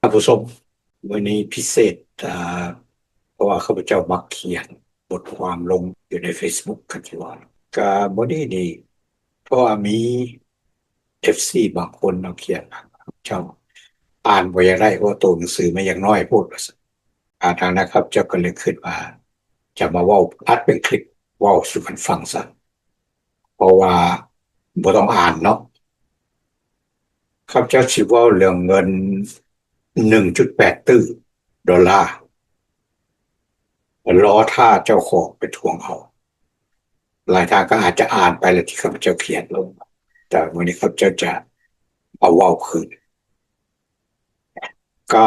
ທ່ານຜູ້ຊົມ, ມື້ນີ້ພິເສດ ອ່າ ເພາະວ່າຂ້າພະເຈົ້າມັກຂຽນບົດຄວາມລົງຢູ່ໃນ Facebook ກັນທີ່ວ່າ ກະມື້ນີ້ນີ້ ເພາະວ່າມີ ເອັຟຊີ ບາງຄົນເນາະຂຽນວ່າ ເຈົ້າອ່ານບໍ່ຢາກໄດ້ ເພາະໂຕໜັງສືມັນຍັງນ້ອຍໂພດວ່າຊັ້ນ. ອາ ດັ່ງນັ້ນຂ້າພະເຈົ້າກໍເລີຍຄິດວ່າ ຈະມາເວົ້າ ອັດເປັນຄລິບເວົ້າສູ່ກັນຟັງຊະ ເພາະວ່າບໍ່ຕ້ອງອ່ານເນາະ. ຂ້າພະເຈົ້າຊິເວົ້າເລື່ອງເງິນໜຶ່ງຈຸດແປດຕື້ໂດລາ ລໍຖ້າເຈົ້າຂອງໄປທວງເອົາ. ຫຼາຍທ່ານກໍອາດຈະອ່ານໄປແລ້ວທີ່ຂ້າພະເຈົ້າຂຽນລົງ, ແຕ່ມື້ນີ້ຂ້າພະເຈົ້າຈະມາເວົ້າຄືນ. ກໍ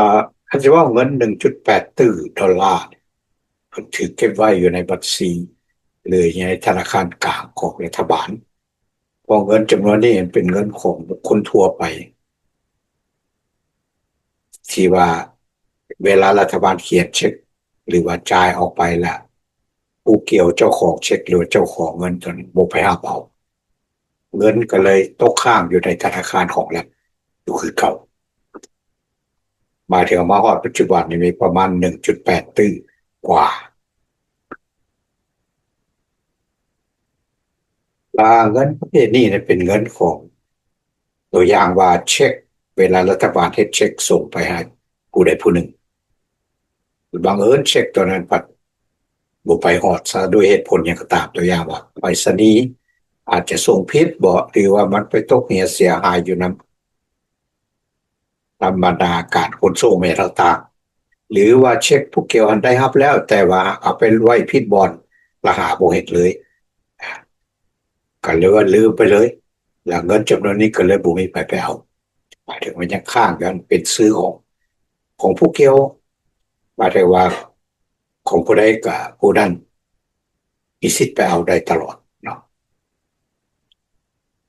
ຄັນຊິເວົ້າເງິນໜຶ່ງຈຸດແປດຕື້ໂດລາ ເພິ່ນຖືກເກັບໄວ້ຢູ່ໃນບັນຊີ ຫຼື ໃນທະນາຄານກາງຂອງລັດຖະບານ. ເພາະເງິນຈຳນວນນີ້ເປັນເງິນຂອງບຸກຄົນທົ່ວໄປ ທີ່ວ່າເວລາລັດຖະບານຂຽນເຊັກ ຫຼືວ່າຈ່າຍອອກໄປລະ ຜູ້ກ່ຽວເຈົ້າຂອງເຊັກ ຫຼືວ່າເຈົ້າຂອງເງິນຕົວນັ້ນບໍ່ໄປຮັບເອົາ, ເງິນກໍເລີຍຕົກຄ້າງຢູ່ໃນທະນາຄານຂອງລັດຢູ່ຄືເກົ່າ. ໝາຍເຖິງມາຮອດປັດຈຸບັນນີ້ມີປະມານໜຶ່ງຈຸດແປດຕື້ກວ່າ. ລະເງິນປະເພດນີ້ເປັນເງິນຂອງ ຕົວຢ່າງວ່າເຊັກ ເວລາລັດຖະບານເຮັດເຊັກສົ່ງໄປໃຫ້ຜູ້ໃດຜູ້ໜຶ່ງ, ບັງເອີນເຊັກຕົວນັ້ນພັດບໍ່ໄປຮອດຊະ ດ້ວຍເຫດຜົນຫຍັງກໍຕາມ, ຕົວຢ່າງວ່າໄປສະນີອາດຈະສົ່ງຜິດເບາະ ຫຼືວ່າມັນໄປຕົກເຫຍເສຍຫາຍຢູ່ນຳ ນຳບັນດາການຂົນສົ່ງແມ່ນຕ່າງໆ ຫຼືວ່າເຊັກຜູ້ກ່ຽວຫັ້ນໄດ້ຮັບແລ້ວ ແຕ່ວ່າເອົາໄປໄວ້ຜິດບ່ອນ ລະຫາບໍ່ເຫັນເລີຍ ກໍເລີຍວ່າລືມໄປເລີຍ ແລ້ວເງິນຈຳນວນນີ້ກໍເລີຍບໍ່ມີໃຜໄປເອົາ. ໝາຍເຖິງວ່າຍັງຄ້າງຢູ່ຫັ້ນ ເປັນຊື່ຂອງ ຂອງຜູ້ກ່ຽວ, ໝາຍເຖິງວ່າຂອງຜູ້ໃດກໍຜູ້ນັ້ນມີສິດໄປເອົາໄດ້ຕະຫຼອດເນາະ.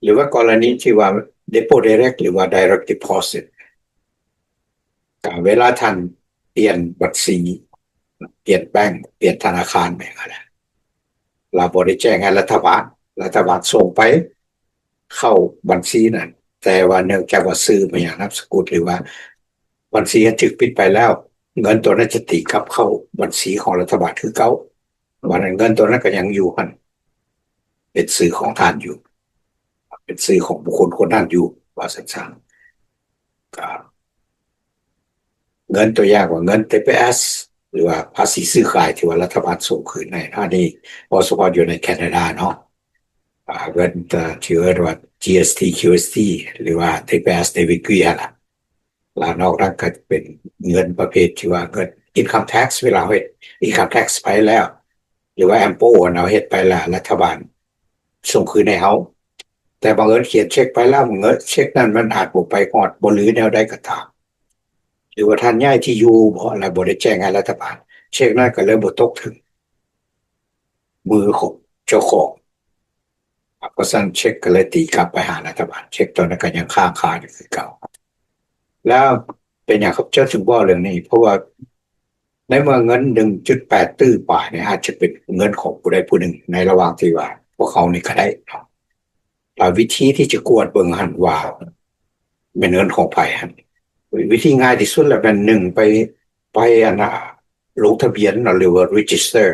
ຫຼືວ່າກໍລະນີທີ່ວ່າ depot direct ຫຼືວ່າ direct deposit ກໍເວລາທ່ານປ່ຽນບັນຊີ ປ່ຽນແບງ ປ່ຽນທະນາຄານແມ່ນຫຍັງ ລະບໍ່ໄດ້ແຈ້ງໃຫ້ລັດຖະບານ, ລັດຖະບານສົ່ງໄປເຂົ້າບັນຊີນັ້ນ ແຕ່ວ່າເນື່ອງຈາກວ່າຊື່ມາຫຍັງ ນາມສະກຸນ ຫຼືວ່າບັນຊີນັ້ນຖືກປິດໄປແລ້ວ ເງິນຕົວນັ້ນຈະຕີກັບເຂົ້າບັນຊີຂອງລັດຖະບານຄືເກົ່າ. ວ່ານັ້ນເງິນຕົວນັ້ນກໍຍັງຢູ່ຫັ້ນ ເປັນຊື່ຂອງທ່ານຢູ່ ເປັນຊື່ຂອງບຸກຄົນຄົນນັ້ນຢູ່ ວ່າຊັ້ນຊະ. ກໍເງິນຕົວຢ່າງວ່າເງິນ TPS ຫຼືວ່າພາສີຊື້ຂາຍທີ່ວ່າລັດຖະບານສົ່ງຄືນໃຫ້ ອັນນີ້ເວົ້າສະເພາະຢູ່ໃນແຄນາດາເນາະ, ອາ ເງິນທີ່ເອີ້ນວ່າ GST QST ຫຼືວ່າ TPS ເດບິດເຄຣດິດຫັ້ນລະ. ລະນອກນັ້ນກໍຈະເປັນເງິນປະເພດທີ່ວ່າເງິນ income tax ເວລາເຮົາເຮັດ income tax ໄປແລ້ວ ຫຼືວ່າ AMPO ເຮົາເຮັດໄປແລ້ວ ລັດຖະບານສົ່ງຄືນໃຫ້ເຮົາ ແຕ່ບັງເອີນຂຽນເຊັກໄປແລ້ວ ເງິນເຊັກນັ້ນມັນອາດບໍ່ໄປຮອດ ບໍ່ຫຼືແນວໃດກໍຕາມ ຫຼືວ່າທ່ານຍ້າຍທີ່ຢູ່ບໍ ແລະບໍ່ໄດ້ແຈ້ງໃຫ້ລັດຖະບານ ເຊັກນັ້ນກໍເລີຍບໍ່ຕົກເຖິງມືຂອງເຈົ້າຂອງ. ເພາະສະນັ້ນເຊັກກໍເລີຍຕີກັບໄປຫາລັດຖະບານ ເຊັກຕົວນັ້ນກໍຍັງຄ້າງຄາຢູ່ຄືເກົ່າ. ແລ້ວເປັນຫຍັງຂ້າພະເຈົ້າຈຶ່ງເວົ້າເລື່ອງນີ້? ເພາະວ່າໃນເມື່ອເງິນໜຶ່ງຈຸດແປດຕື້ປາຍນີ້ ອາດຈະເປັນເງິນຂອງຜູ້ໃດຜູ້ໜຶ່ງໃນລະຫວ່າງທີ່ວ່າພວກເຮົານີ້ກໍໄດ້ເນາະ. ແລ້ວວິທີທີ່ຈະກວດເບິ່ງຫັ້ນວ່າແມ່ນເງິນຂອງໃຜຫັ້ນ ວິທີງ່າຍທີ່ສຸດລະແມ່ນ ໜຶ່ງ ໄປ ໄປອັນນ່າ ລົງທະບຽນເນາະ ຫຼືວ່າ register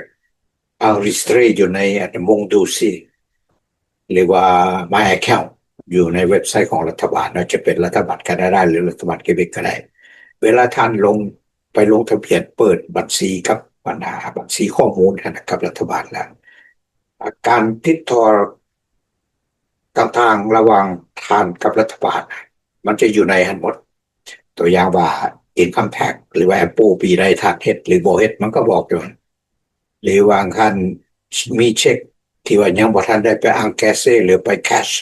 ອ່າ register ຢູ່ໃນອັນໂມງດູຊີ ຫຼືວ່າ My Account ຢູ່ໃນເວັບໄຊຂອງລັດຖະບານເນາະ ຈະເປັນລັດຖະບານແຄນາດາ ຫຼືລັດຖະບານເຄເບັກກໍໄດ້. ເວລາທ່ານລົງ ໄປລົງທະບຽນເປີດບັນຊີກັບບັນຫາ ບັນຊີຂໍ້ມູນຫັ້ນນະ ກັບລັດຖະບານແລ້ວ ການຕິດຕໍ່ຕ່າງໆລະຫວ່າງທ່ານກັບລັດຖະບານ ມັນຈະຢູ່ໃນຫັ້ນໝົດ. ຕົວຢ່າງວ່າ income tax ຫຼືວ່າ AMPO ປີໃດທ່ານເຮັດ ຫຼືບໍ່ເຮັດ ມັນກໍບອກຢູ່ຫັ້ນ ຫຼືວ່າທ່ານມີເຊັກທີ່ວ່າຍັງບໍ່ທັນໄດ້ໄປ encaisse ຫຼືໄປ cash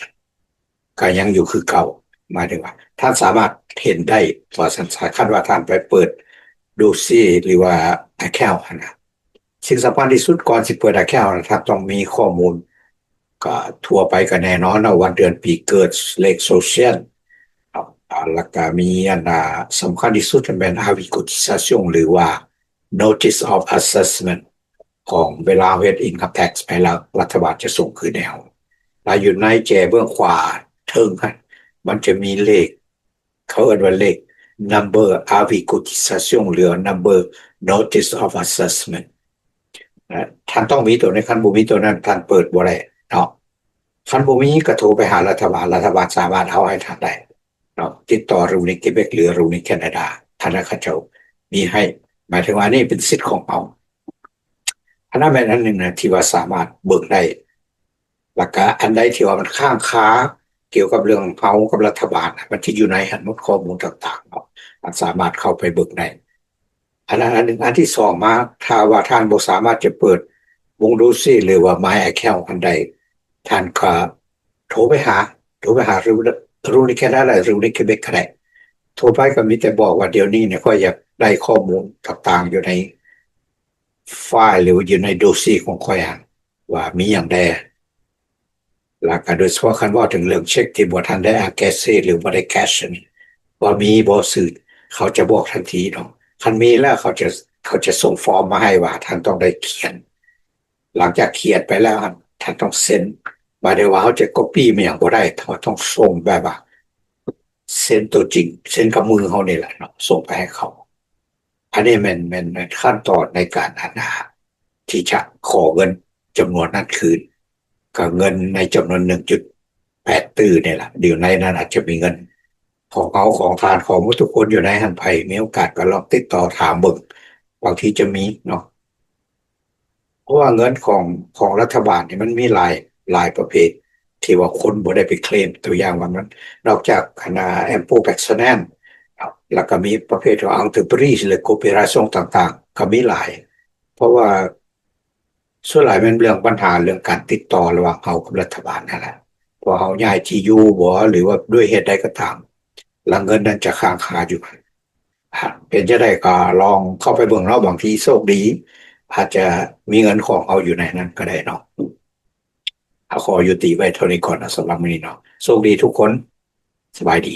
ກໍຍັງຢູ່ຄືເກົ່າ. ໝາຍເຖິງວ່າທ່ານສາມາດເຫັນໄດ້ວ່າຊັ້ນຊະ ຄັນວ່າທ່ານໄປເປີດໂດເຊຍ ຫຼືວ່າ account ຫັ້ນນະ. ສິ່ງສຳຄັນທີ່ສຸດ ກ່ອນຊິເປີດ account ນະ ທ່ານຕ້ອງມີຂໍ້ມູນ ກໍທົ່ວໄປກໍແນ່ນອນເນາະ ວັນເດືອນປີເກີດ ເລກໂຊຊຽນ ແລ້ວກໍມີອັນ ສຳຄັນທີ່ສຸດແມ່ນ avis de cotisation ຫຼືວ່າ notice of assessment ຂອງເວລາເຮົາເຮັດ income tax ໄປແລ້ວ ລັດຖະບານຈະສົ່ງຄືນໃຫ້ເຮົາ. ແລ້ວຢູ່ໃນແຈເບື້ອງຂວາເທິງຫັ້ນ ມັນຈະມີເລກ ເຂົາເອີ້ນວ່າເລກ number avis cotisation ຫຼື number notice of assessment ນະ ທ່ານຕ້ອງມີໂຕນີ້ ຄັນບໍ່ມີໂຕນັ້ນ ທ່ານເປີດບໍ່ໄດ້ເນາະ. ຄັນບໍ່ມີກໍໂທໄປຫາລັດຖະບານ ລັດຖະບານສາມາດເອົາໃຫ້ທ່ານໄດ້ເນາະ ຕິດຕໍ່ Revenu Québec ຫຼື Revenu Canada ອັນນັ້ນເຂົາເຈົ້າມີໃຫ້ ໝາຍເຖິງວ່ານີ້ເປັນສິດຂອງເຮົາ. ອັນນັ້ນແມ່ນອັນໜຶ່ງນະ ທີ່ວ່າສາມາດເບິ່ງໄດ້ ແລ້ວກະອັນໃດທີ່ວ່າມັນຄ້າງຄາກ່ຽວກັບເລື່ອງເຮົາກັບລັດຖະບານນະ ມັນຈະຢູ່ໃນຫັ້ນໝົດ ຂໍ້ມູນຕ່າງໆເນາະ ມັນສາມາດເຂົ້າໄປເບິ່ງໄດ້. ອັນນັ້ນອັນໜຶ່ງ. ອັນທີສອງມາ ຖ້າວ່າທ່ານບໍ່ສາມາດຈະເປີດວົງໂດເຊຍ ຫຼືວ່າ My Account ອັນໃດ ທ່ານກໍໂທໄປຫາ ໂທໄປຫາ Revenu Canada ຫຼື Revenu Québec ກໍໄດ້. ໂທໄປກໍມີແຕ່ບອກວ່າ ດຽວນີ້ນີ້ຂ້ອຍຢາກໄດ້ຂໍ້ມູນຕ່າງໆຢູ່ໃນໄຟລ໌ ຫຼືວ່າຢູ່ໃນໂດເຊຍຂອງຂ້ອຍຫັ້ນ ວ່າມີຫຍັງແດ່ ແລ້ວກໍໂດຍສະເພາະຄັນເວົ້າເຖິງເລື່ອງເຊັກທີ່ບໍ່ທັນໄດ້ encaissé ຫຼືບໍ່ໄດ້ cash ນີ້ ວ່າມີບໍ່ຊື່ ເຂົາຈະບອກທັນທີເນາະ. ຄັນມີແລ້ວເຂົາຈະ ເຂົາຈະສົ່ງຟອມມາໃຫ້ວ່າທ່ານຕ້ອງໄດ້ຂຽນ ຫຼັງຈາກຂຽນໄປແລ້ວຫັ້ນ ທ່ານຕ້ອງເຊັນ ບໍ່ໄດ້ວ່າເຮົາຈະ copy ມາຫຍັງບໍ່ໄດ້ ເຮົາຕ້ອງສົ່ງແບບວ່າເຊັນຕົວຈິງ ເຊັນກັບມືເຮົານີ້ແຫຼະເນາະ ສົ່ງໄປໃຫ້ເຂົາ. ອັນນີ້ແມ່ນ ແມ່ນ ແມ່ນຂັ້ນຕອນໃນການ ອັນນ່າ ທີ່ຈະຂໍເງິນຈຳນວນນັ້ນຄືນ ກໍເງິນໃນຈຳນວນໜຶ່ງຈຸດແປດຕື້ນີ້ລະ ຢູ່ໃນນັ້ນອາດຈະມີເງິນຂອງເຮົາ ຂອງທ່ານ ຂອງໝົດທຸກຄົນຢູ່ໃນຫັ້ນ. ໃຜມີໂອກາດກໍລອງຕິດຕໍ່ຖາມເບິ່ງ ບາງທີຈະມີເນາະ ເພາະວ່າເງິນຂອງ ຂອງລັດຖະບານນີ້ມັນມີຫຼາຍ ຫຼາຍປະເພດ ທີ່ວ່າຄົນບໍ່ໄດ້ໄປເຄລມ. ຕົວຢ່າງວ່າມັນ ນອກຈາກອັນນ່າ impôt personnel ເນາະ ແລ້ວກໍມີປະເພດຂອງ entreprise ຫຼື coopération ຕ່າງໆ ກໍມີຫຼາຍ ເພາະວ່າສ່ວນຫຼາຍແມ່ນເລື່ອງບັນຫາເລື່ອງການຕິດຕໍ່ລະຫວ່າງເຮົາກັບລັດຖະບານນັ້ນແຫຼະ ເພາະເຮົາຍ້າຍທີ່ຢູ່ບໍ ຫຼືວ່າດ້ວຍເຫດໃດກໍຕາມ ແລ້ວເງິນນັ້ນຈະຄ້າງຄາຢູ່ຫັ້ນ. ເປັນຈັ່ງໃດກໍລອງເຂົ້າໄປເບິ່ງເນາະ ບາງທີໂຊກດີ ອາດຈະມີເງິນຂອງເຮົາຢູ່ໃນນັ້ນກໍໄດ້ເນາະ. ເຮົາຂໍຍຸຕິໄວ້ເທົ່ານີ້ກ່ອນນະ ສຳລັບມື້ນີ້ເນາະ. ໂຊກດີທຸກຄົນ ສະບາຍດີ.